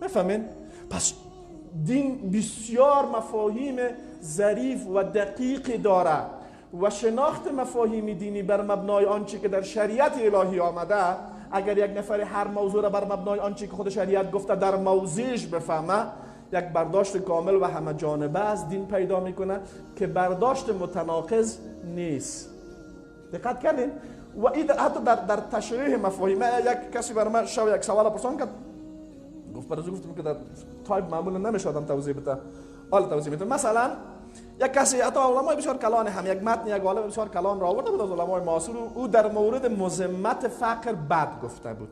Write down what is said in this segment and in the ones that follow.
میفهمین؟ پس دین بسیار مفاهیم ظریف و دقیق داره و شناخت مفاهیم دینی بر مبنای آنچه که در شریعت الهی آمده، اگر یک نفر هر موضوع را بر مبنای آنچه که خود شریعت گفته در موضعش بفهمه، یک برداشت کامل و همه جانبه از دین پیدا میکنه که برداشت متناقض نیست. دقت کردین؟ و این حتی در تشریح مفاهیم، یک کسی برای من شب یک سوال پرسان کرد، گفت برای گفتم که در تایپ معمولا نمیشه آدم توضیح بده، حالا توضیح بده. مثلا یک کسی، حتی علمای بسیار کلان هم یک متن یک عالم بسیار کلان را آورده بود از علمای معاصر، او در مورد مذمت فقر بد گفته بود.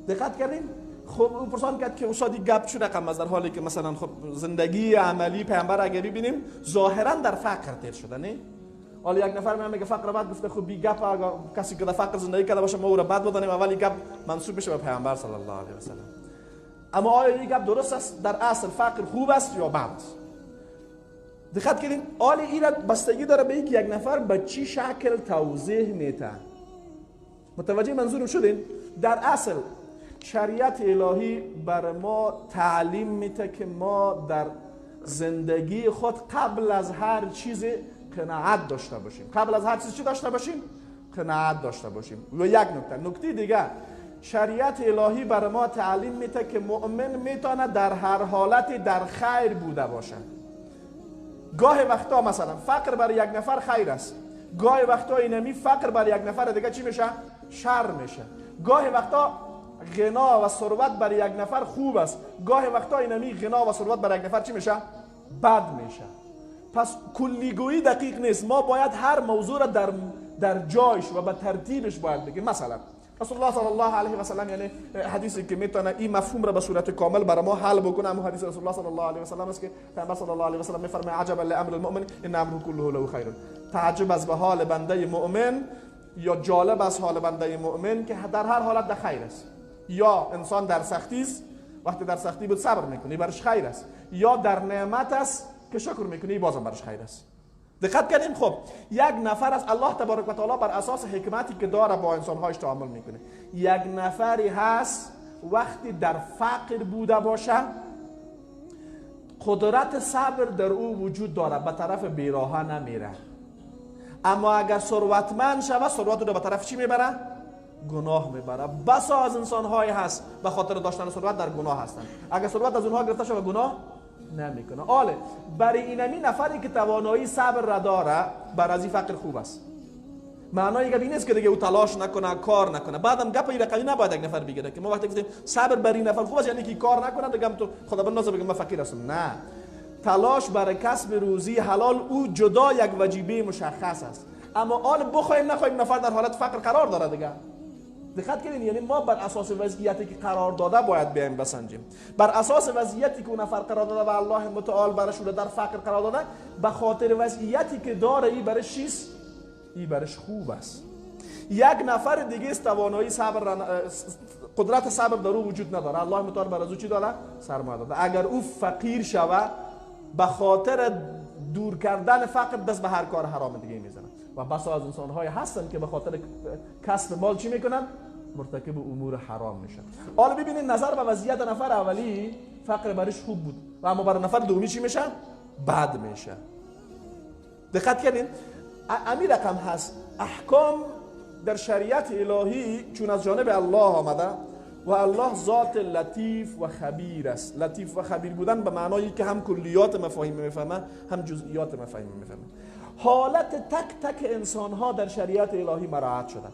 دقت کردین؟ خب او پرسان کرد که استاد این گپ چه رقم است، در حالی که مثلا خب زندگی عملی پیامبر اگر ببینیم ظاهرا در فقر تیر شده، نه؟ حالا یک نفر میگه فقر بد گفته، خب بی گپ اگر کسی که در فقر زندگی کرده باشه ما او را بد بدانیم، اول این گپ منسوب بشه به پیامبر صلی الله علیه و سلم. اما آیا این گپ درست است؟ در اصل فقر خوب است یا بد است؟ دقت کردین؟ حالا این بستگی داره به اینکه یک نفر به چی شکل توضیح میده. متوجه منظورم شدین؟ در اصل شریعت الهی بر ما تعلیم میده که ما در زندگی خود قبل از هر چیز قناعت داشته باشیم. قبل از هر چیز چی داشته باشیم؟ قناعت داشته باشیم. و یک نکته دیگه، شریعت الهی بر ما تعلیم میده که مؤمن میتونه در هر حالتی در خیر بوده باشه. گاه وقتا مثلا فقر برای یک نفر خیر است، گاه وقتا اینمی فقر برای یک نفر دیگه چی میشه؟ شر میشه. گاه وقتا غنا و ثروت برای یک نفر خوب است، گاه وقتا اینمی غنا و ثروت برای یک نفر چی میشه؟ بد میشه. پس کلیگویی دقیق نیست، ما باید هر موضوع را در جایش و به ترتیبش باید بگیم. مثلا رسول الله صلی الله علیه و سلم، یعنی حدیثی که میتونه این مفهوم را به صورت کامل برای ما حل بکنه، همون حدیث رسول الله صلی الله علیه و سلم است که پیامبر صلی الله علیه و سلم میفرماید عجبا لامر المؤمن ان امره كله له خیر. تعجب از به حال بنده مؤمن یا جالب از حال بنده مؤمن که در هر حالت در خیر است. یا انسان در سختی است، وقتی در سختی بود صبر میکنه برش خیر است، یا در نعمت است که شکر میکنه بازم برش خیر است. دقت کردیم؟ خب یک نفر از الله تبارک و تعالی بر اساس حکمتی که داره با انسانهاش تعامل میکنه. یک نفری هست وقتی در فقر بوده باشه قدرت صبر در او وجود داره، به طرف بیراهه نمیره. اما اگر ثروتمند شود ثروت رو به طرف چی میبره؟ گناه میبره. بسا از انسانهایی هست به خاطر داشتن ثروت در گناه هستند، اگر ثروت از اونها گرفته شود گناه نمیکنه. آله برای اینمی نفری که توانایی صبر را داره بر از این فقر خوب است. معنای گپ این نیست که دیگه او تلاش نکنه کار نکنه. بعدم گپ این رقمی نباید یک نفر بگیره که ما وقتی گفتیم صبر برای این نفر خوب است یعنی که کار نکنه دیگه تو خدا بنازه بگه من فقیر هستم. نه، تلاش برای کسب روزی حلال او جدا یک وجیبه مشخص است. اما آل بخوایم نخوایم نفر در حالت فقر قرار داره دیگه. دقت کنین، یعنی ما بر اساس وضعیتی که قرار داده باید بیایم بسنجیم. بر اساس وضعیتی که اون نفر قرار داده و الله متعال برش او در فقر قرار داده، به خاطر وضعیتی که داره ای برش چیست؟ ای برش خوب است. یک نفر دیگه است توانایی صبر، قدرت صبر در او وجود نداره، الله متعال بر از او چی داده؟ سرمایه داده. اگر او فقیر شوه به خاطر دور کردن فقر دست به هر کار حرام دیگه میزنه. و بسا از انسان‌های هستن که به خاطر کسب مال چی میکنن؟ مرتکب امور حرام میشن. حالا ببینید نظر به وضعیت نفر اولی فقر برش خوب بود و اما برای نفر دومی چی میشه؟ بد میشه. دقت کردین؟ امی رقم هست. احکام در شریعت الهی چون از جانب الله آمده و الله ذات لطیف و خبیر است. لطیف و خبیر بودن به معنایی که هم کلیات مفاهیم میفهمه هم جزئیات مفاهیم میفهمه. حالت تک تک انسان ها در شریعت الهی مراعات شده.